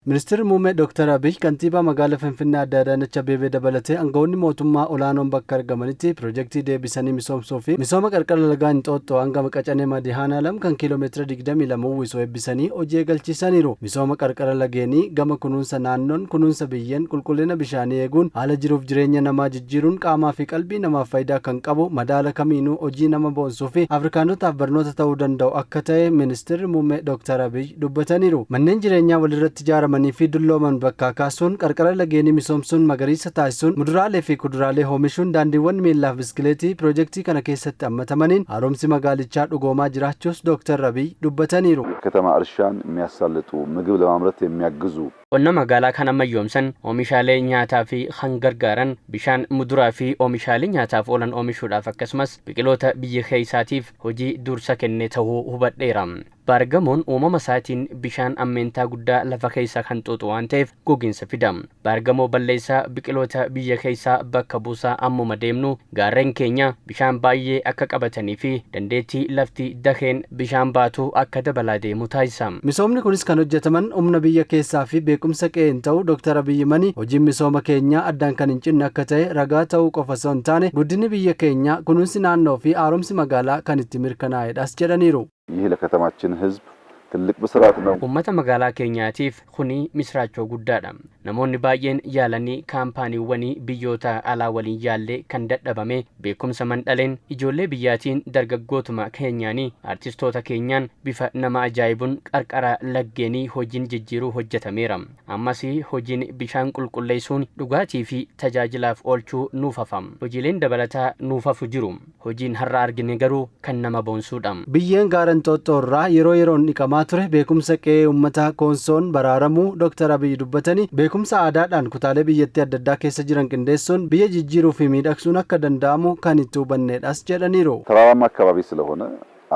Ministeerri Muummee Dr. Abiy kantiibaa magaalaa Finfinnee Aadde Adaanech Abeebee dabalatee aangawoonni mootummaa olaanoon bakka argamanitti piroojeektii deebisanii misoomsuu fi misooma qarqara lagaa Inxooxxoo hanga Qacanee Madihaanaalam kan kiiloomeetira 22 uwwisu eebbisanii hojii eegalchiisaniiru. Misooma qarqara lageenii gama kunuunsa naannoon, kunuunsa biyyeen, qulqullina bishaanii eeguun, haala jiruuf jireenya namaa jijjiiruun, qaamaa fi qalbii namaaf faayidaa kan qabu, madaala kamiinuu hojii nama boonsuu fi Afrikaanotaaf barnoota ta'uu danda'u akka ta'e Ministeerri Muummee Dr. Abiy dubbataniiru. Manneen jireenyaa walirratti ijaaramanii fi dullooman bakkaa kaasuun, qarqara lageenii misoomsuun, magariisa taasisuun, muduraalee fi kuduraalee oomishuun, daandiiwwan miillaaf biskileetii piroojeektii kana keessatti hammatamaniin haaromsi magaalichaa dhugoomaa jiraachuus Dr. Abiy dubbataniiru. የከተማ እርሻን የሚያሳልጡ፣ ምግብ ለማምረት የሚያግዙ Qonna magaalaa kan ammayyoomsan, oomishaalee nyaataa fi kan gargaaran, bishaan, muduraa fi oomishaalee nyaataaf oolan oomishuudhaaf, akkasumas biqiloota biyya keessaatiif hojii dursa kenne ta'uu hubadheera. Baargamoon uumama isaatiin bishaan ammeentaa guddaa lafa keessaa kan xuuxu waan ta'eef gogiinsa fida. Baargamoo balleessaa biqiloota biyya keessaa bakka buusaa ammuma deemnu gaarreen keenya bishaan baay'ee akka qabatanii fi dandeettii lafti daheen bishaan baatu akka dabalaa deemu taasisa. Misoomni kunis kan hojjetaman humna biyya keessaa fi beekumsa qe'een ta'uu Dr. Abiy himanii, hojiin misooma keenyaa addaan kan hin cinne akka ta'e ragaa ta'uu qofa osoo hin taane, guddinni biyya keenyaa, kunuunsi naannoo fi haaromsi magaalaa kan itti mirkanaa'edhas jedhaniiru. ይህ ለከተማችን ሕዝብ ትልቅ ብስራት ነው። Uummata magaalaa keenyaatiif kuni misraachoo guddaadha. Namoonni baay'een yaalanii, kaampaaniiwwanii biyyoota alaa waliin yaallee kan dadhabame, beekumsa mandhaleen, ijoollee biyyaatiin, dargaggootuma keenyaanii, artistoota keenyaan bifa nama ajaa'ibuun qarqara laggeenii hojiin jijjiiruu hojjetameera. Ammas hojiin bishaan qulqulleessuun dhugaatii fi tajaajilaaf oolchuu nuuf hafa. Hojiileen dabalataa nuuf hafu jiru. Hojiin har'a argine garuu kan nama boonsuudha. Biyyeen gaara Inxooxxoo irraa yeroo yeroon dhiqamaa ture beekumsa qe'ee uummata Koonsoon baraaramuu Dr. Abiy dubbatanii, beekumsa aadaadhaan kutaalee biyyattii adda addaa keessa jiran qindeessuun biyya jijjiiruu fi miidhagsuun akka danda'amu kan itti hubannedhas jedhaniiru. ተራራማ አካባቢ ስለሆነ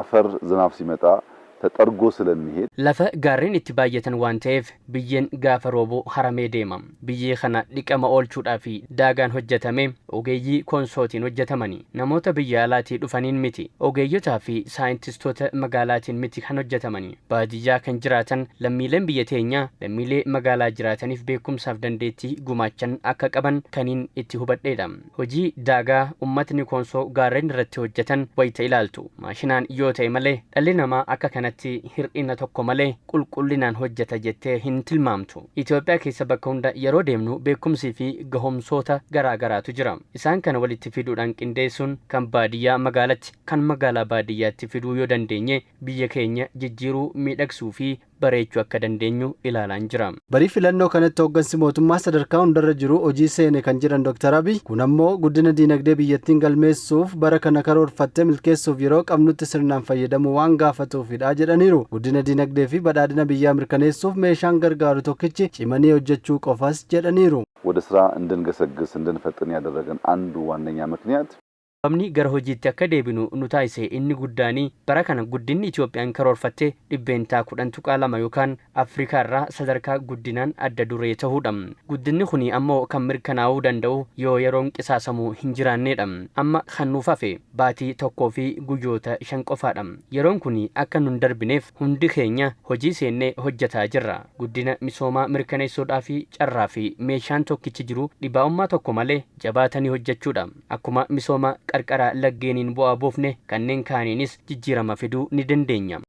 አፈር ዝናብ ሲመጣ ተጠርጎ ስለሚሄድ Lafa gaarreen itti baay'atan waan ta'eef biyyeen gaafa roobu haramee deema. Biyyee kana dhiqama oolchuudhaa fi daagaan hojjetame ogeeyyii Koonsootiin hojjetamani. Namoota biyya alaatii dhufaniin miti. Ogeeyyotaa fi saayintistoota magaalaatiin miti kan hojjetamani. Baadiyyaa kan jiraatan lammiileen biyya teenyaa lammiilee magaalaa jiraataniif beekumsaaf dandeettii gumaachan akka qaban kaniin itti hubadheedha. Hojii daagaa ummatni Koonsoo gaarreen irratti hojjetan wayita ilaaltu, maashinaan yoo ta'e malee dhalli namaa akka kanatti hir'ina tokko malee qulqullinaan hojjeta jettee hin tilmaamtu. Itoophiyaa keessa bakka hunda yeroo deemnu beekumsii fi gahumsoota garaa garaatu jira. Isaan kana walitti fiduudhaan qindeessuun, kan baadiyyaa magaalatti, kan magaalaa baadiyyaatti fiduu yoo dandeenye, biyya keenya jijjiiruu, miidhagsuu fi bareechuu akka dandeenyu ilaalaan jira. Barii filannoo kanatti hooggansi mootummaa sadarkaa hundarra jiru hojii seene kan jedhan Dr. Abiy, kun ammoo guddina diinagdee biyyattiin galmeessuuf bara kana karoorfattee milkeessuuf yeroo qabnutti sirnaan fayyadamuu waan gaafatuufidha jedhaniiru. Guddina diinagdee fi badhaadhina biyyaa mirkaneessuuf meeshaan gargaaru tokkichi cimanii hojjechuu qofas jedhaniiru. ወደ ስራ እንድንገሰግስ፣ እንድንፈጥን ያደረገን አንዱ ዋነኛ ምክንያት Sababni gara hojiitti akka deebinu nu taasise inni guddaanii bara kana guddinni Itoophiyaan karoorfatte 10.2% yookaan Afrikaa irraa sadarkaa guddinaan adda duree ta'uudha. Guddinni kuni ammoo kan mirkanaa'uu danda'u yoo yeroon qisaasamuu hin jiraanneedha. Amma kan nuuf hafe baatii 1 fi guyyoota 5 qofaadha. Yeroon kuni akka nun darbineef hundi keenya hojii seennee hojjetaa jirra. Guddina misoomaa mirkaneessuudhaa fi carraa fi meeshaan tokkichi jiru dhibaa'ummaa tokko malee jabaatanii hojjechuudha. Akkuma misooma qarqara laggeeniin bu'aa buufne, kanneen kaaniinis jijjiirama fiduu ni dandeenya.